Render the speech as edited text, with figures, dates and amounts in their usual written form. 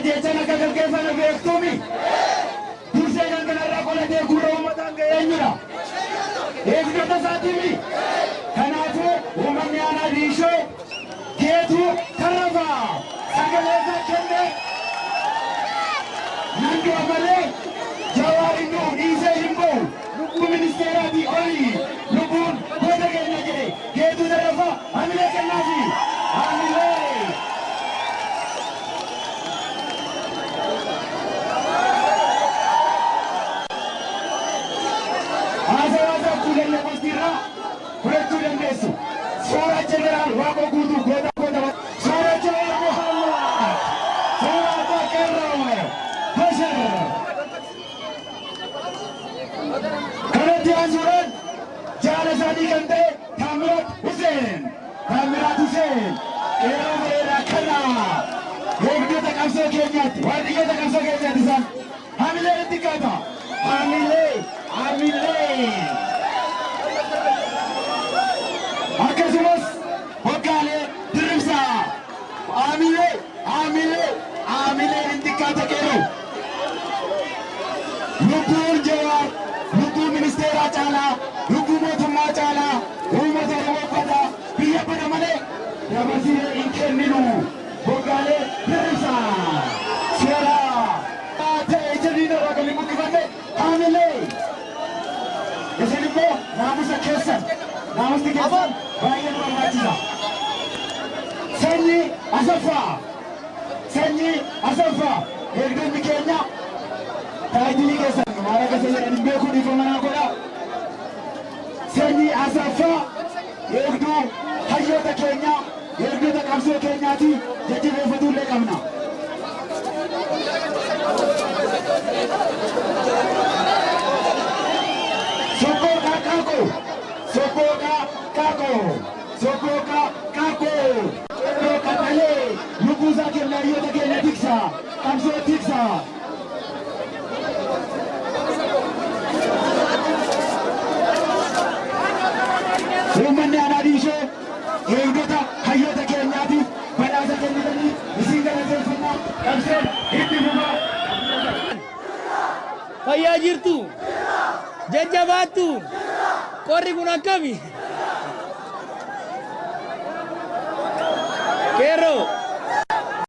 Ajjeechaan akka gaggeeffame beektuumi. Dursee kan kanarraa qolatee gurra uummataan ga'e eenyudha? Eegdota isaatiimi. Kanaafuu uummanni aanaa Diinshoo Geetuu Tarrafaa sagalee isaa kennee nan du'a malee Jawaar hin du'u, dhiisee hin ba'u, lubbuu ministeeraatii oli lubbuun goota keenya jedhe. Geetuu Tarrafaa hamilee kennaafi, hamilee. Haasawaa isaa Kuulallee Bultiirraa fudhachuu dandeessu. Suuraa Jeneraal Waaqoo Guutuu, goota goota, suura Jawaar Muhammad, suura Abbaa Qeerroo Bashar. Kanatti aansuudhaan jaala isaanii kan ta'e Taamiraat Huseen, Taamiraat Huseen, qeerroo bareedaa kana, eegdota qabsoo keenyaatti, waardiyyoota qabsoo keenyaatti isaan. Hamilee itti kaata. Hamilee, hamilee. Akkasumas Boggaalee Dirribsaa. Hamilee, hamilee, hamilee hin xiqqaata qeerroo. Lubbuun Jawaar lubbuu ministeeraa caalaa, lubbuu mootummaa caalaa, uummata Oromoo bada, biyya bada malee dabarsinee hin kenninu. Boggaalee Dirribsaa. Seeraa ta'e ija diinarraa kan hin buqqifanne hamilee. Isin immoo naamusa keessan, naamusni keessan baay'ee nu barbaachisa. Sanyii Asaffaa, Sanyii Asaffaa, eegdonni keenya taayitilii keessan maal akka isin jedhan hin beeku, dhiifama naa godhaa. Sanyii Asaffaa eegduu hayyoota keenyaa, eegdota qabsoo keenyaati, jajjabeeffatuu illee qabna. Sokkooqaa Qaaqoo, Sokkooqaa Qaaqoo, Sokkooqaa Qaaqoo, qeerroo qaxalee lubbuu isaa kennaa hayyoota keenya tiksa, qabsoo tiksa. Uummanni aanaa Diinshoo eegdota hayyoota keenyaatiif badhaasa kennitanii isin galateeffannaa, qabsoon itti fufaa. Fayyaa jirtu? Jajjabaattu? Qorri kun akkami? Qeerroo!